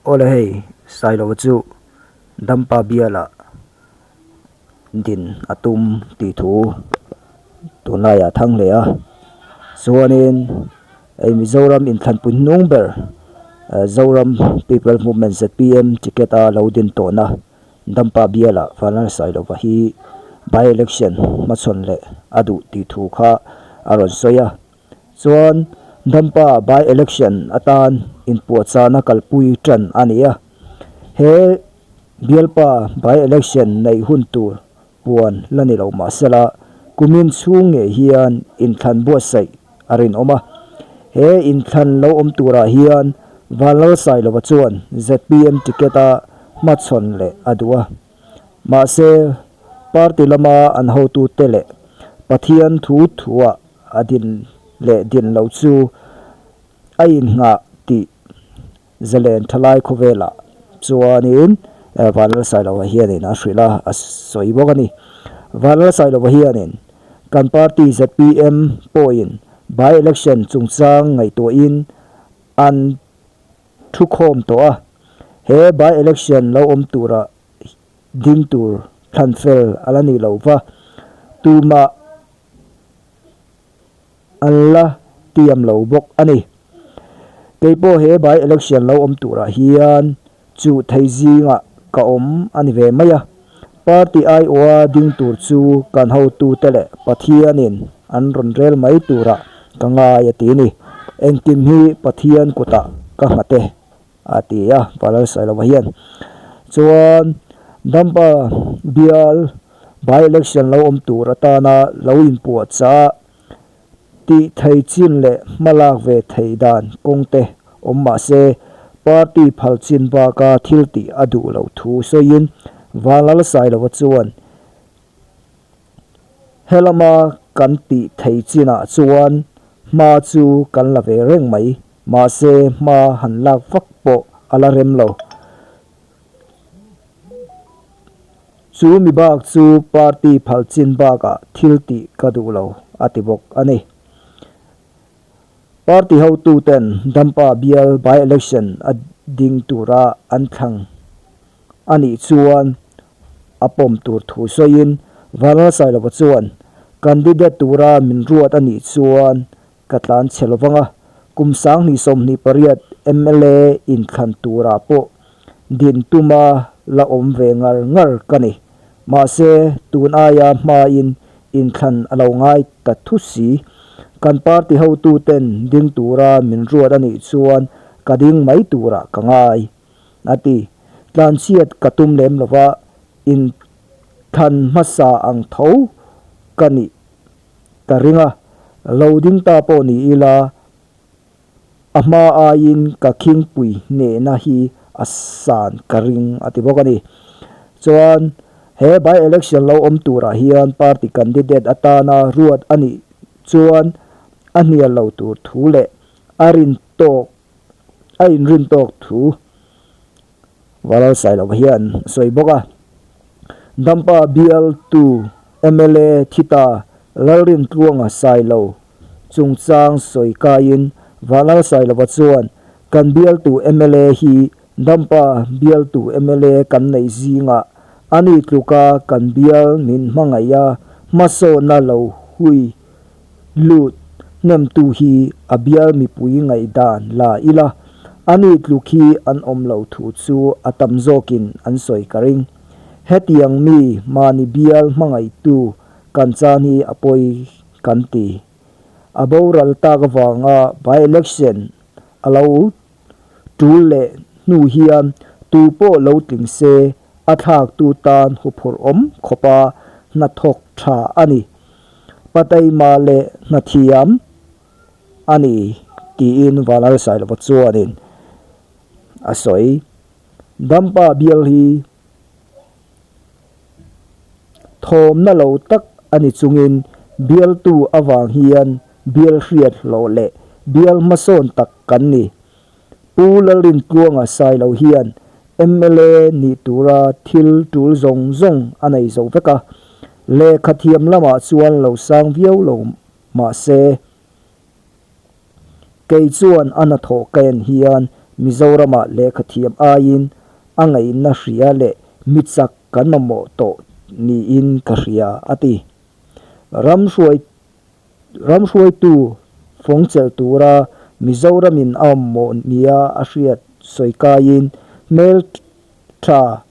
Awle hei Sailova chu Dampa bialah din a tum tih thu tunlaiah a thang hle a chuanin hei Mizoram inthlanpui hnung ber Zoram People Movement zpm ticket a lo din tawhna Dampa bialah Vanlal Sailova hi by election hmachhawn leh a duh tih thu kha a rawn sawi a. Chuan Dampa by election atan inpuahchahna kalpui tan a ni a. He bialpa by election neih hun tur puan la ni lo mahsela kumin chhung ngei hian inthlan buatsaih a rinawm a. He inthlan lo awm turah hian Vanlalsailova chuan zpm ticket a hmachhawn leh a duh a. Mahse party lama an hotute leh Pathian thu thuah a din leh din lo chu a inngah tih zalen thalai khawvelah chuanin Vanlalsailova hianin a hrilh a, a sawi bawk a ni. Vanlalsailova hianin kan party zpm pawhin by election chungchang ngaihtuahin an thukhawm tawh a, he by election lo awm tura ding tur thlan fel a la ni lo va, tumah An la tiam lo bawk a ni. Kei pawh he by election lo awm turah hian chuh thei zingah ka awm a ni ve mai a. Party aiawha ding tur chu kan hotute leh Pathianin an rawn rel mai turah ka ngai a ti ni. Engkim hi Pathian kutah ka nghat e a ti a, Palalsailova hian. Chuan Dampa bial by election lo awm tur atana lo inpuahchah tih thei chin leh hmalak ve thei dan kawng te awm mah se party phal chin baka thil tih a duh loh thu sawiin Vanlalsailova chuan Helama kan tih thei chinah chuan hma chu kan la ve reng mai, mahse hma han lak vak pawh a la rem lo. Chu mi bak chu party phal chin bakah thil tih ka duh lo, a ti bawk a ni. Party hotuten Dampa bial by-election a ding tura an thlang a nih chuan a pawm tur thu sawiin Vanlalsailova chuan, Candidate tura min ruat a nih chuan ka tlan chhe lo vang a, kum 2028 mla inthlan turah pawh din tuma la awm ve ngar ngar ka ni. Mahse, tun aia hmain inthlan a lo ngai ta thu si. Kan party hotuten ding tura min ruat a nih chuan ka ding mai turah ka ngai, a ti. Tlanchhiat ka tum lem lova inthlan hmasa ang tho ka nih ka ring a, lo ding ta pawh ni ila a hma aiin ka khingpui hnehna hi a san ka ring a ti bawk a ni. Chuan he by election lo awm turah hian party candidate atana ruat a nih chuan a hnial lo tur thu leh a rin tawk a inrin tawk thu Valalsailova hian a sawi bawk a. Dampa bialtu mla Thita Lalrintluanga Sailo chungchang sawi kaiin Valalsailova chuan kan bialtu mla hi Dampa bialtu mla kan neih zingah ani tluka kan bial min hmangaih a hmasawnna lo hui lut hnemtu hi a bial mipui ngaihdan la ila, ani tluk hi an awm lo thu chu a tam zawkin an sawi ka ring. Hetiang mi mahni bial hmangaihtu kan chan hi a pawi kan ti. A boral tak avanga by-election a lo tul leh hnu hian tu pawh lo tling se a thlaktu tan huphurh awm khawpa hnathawk tha a ni. Pataima leh hnathiam a ni tiin Vanlalsailova chuanin a sawi. Dampa bial hi thawmna lo tak a ni chungin bialtu avang hian bial hriat hlawh leh bial hmasawn tak kan ni. Pu Lalrintluanga Sailo hian mla nih tura thil tul zawng zawng a nei zo vek a, lehkha thiam lamah chuan lo sang viau lo mah se, kei chuan a hnathawh ka en hian Mizoramah lehkha thiam aiin a ngaihna hria leh mi chak kan mamawh tawh niin ka hria, a ti. Ram hruai ram hruaitu fawng chelh tura Mizoramin a awm mawh nia a hriat sawi kaiin hmel tha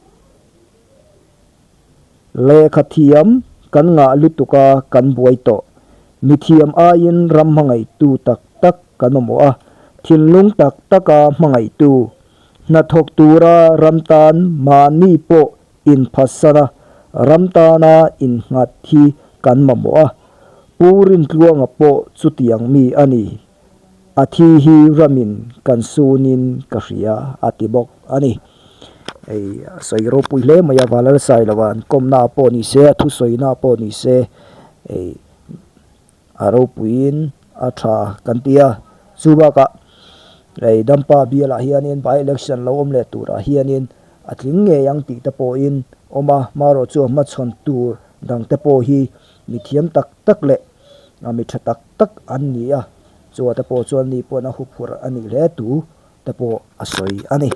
Lehkha thiam kan ngah lutuk a kan buai tawh. Mithiam aiin ram hmangaihtu tak tak kan awmawh a, thinlung tak taka hmangaihtu, hnathawk tura ram tan mahni pawh inphatsan a, ram tana innghat hi kan mamawh a. Pu Rintluanga pawh chutiang mi a ni. A thi hi ramin kan sunin ka hria a ti bawk a ni. Hei a sawi ropui hle mai a, Valal Sailova an kawmna ah pawh ni se, a thusawina ah pawh ni se hei a ropuiin a tha kan ti a. Chu bakah hei Dampa bialah hianin by election lo awm leh turah hianin a tling ngei ang tih te pawhin awm a, hmarawh chu a hmachhawn tur dang te pawh hi mithiam tak tak leh a mi tha tak tak an ni a, chua te pawh chuan ni pawhin a huphurh a nih hle tu te pawh a sawi a ni.